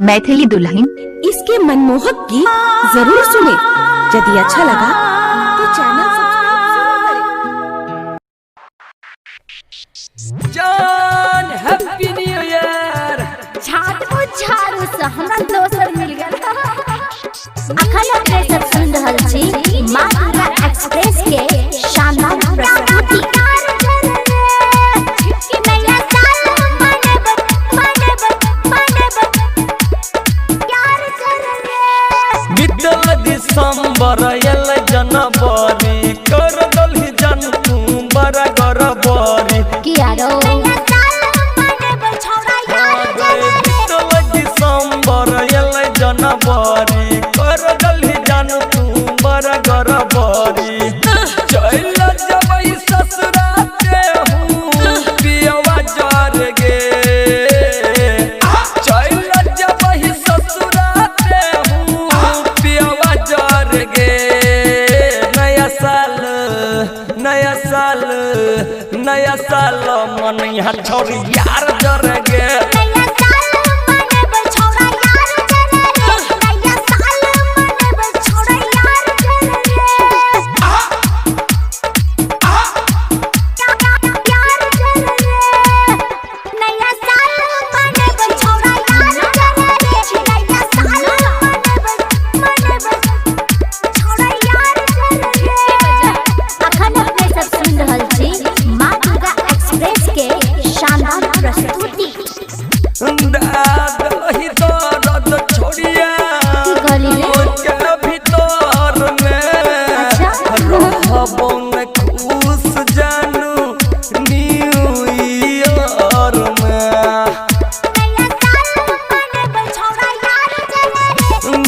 मैथिली दुल्हन। इसके मनमोहक गीत जरूर सुने। यदि अच्छा लगा तो चैनल सब्सक्राइब जरूर करें। जान हैप्पी न्यू ईयर। झाड़ू झाड़ू से हमरा दोसर मिल गेल। अखन अपने सब सुन रहल छी माँ दुर्गा एक्सप्रेस के शानदार प्रस्तुति। बीतल दिसंबर आयल जनवरी कर दलही जन तू बड़ा गड़बड़ी। किया रो बीतल दिसंबर आयल जनवरी कर दलही जन तू बड़ा गड़बड़ी। चल जबै ससुराते हूँ पियवा जर गे। चल जबै ससुराते हूँ पियवा जर गे। नया साल नया साल नया साल मन यहाँ छोरी यार जर गे। अखन अपने सब सुन रहल छी माँ दुर्गा एक्सप्रेस के शानदार प्रस्तुति। दलही दर्द छोड़िया की कहली रे? के भीतर में अच्छा। रहबो न खुश जानू न्यू ईयर में।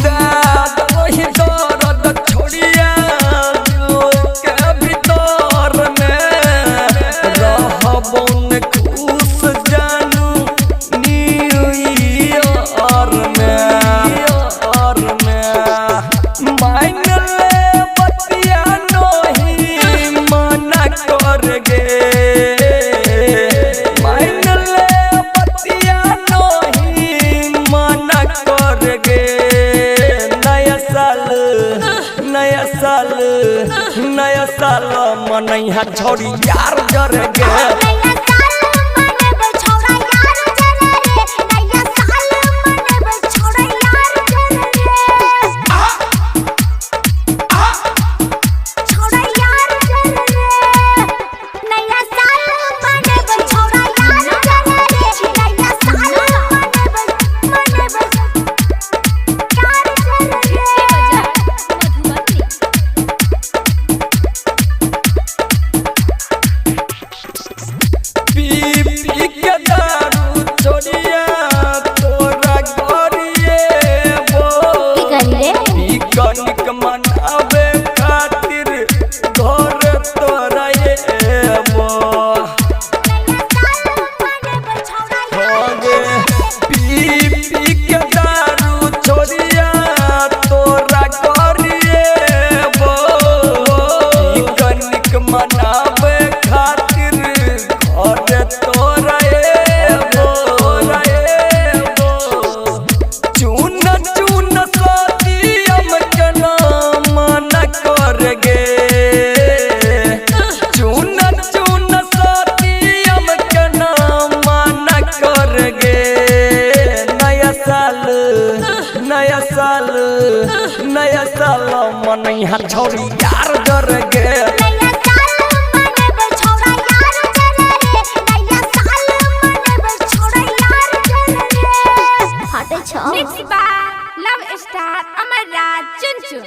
दलही दर्द छोड़िया के भीतर में रहबो न खुश जानू न्यू ईयर में। ईयर में मान ले बतिया नहीं मना कर गे। मान ले बतिया नहीं मना कर गे। नया साल नया साल नया साल मन यहाँ छोड़ी यार जर गे। पी पी के दारू छोड़िया तोरा गरिए बो। की कहली रे? पिकनिक मनावे खातिर घर तोरा एबो। होगे पी पी के दारू छोड़िया तोरा गरिए बो। पिकनिक मनावे खातिर घर तोरा एबो। एबो चून चून सतियम के नाम न कर गे। चून चून सतियम के नाम न कर गे। नया साल नया साल नया साल मन यहाँ छोरी यार जर गे। हटै छौ। Mix by love star Amarraj Chunchun.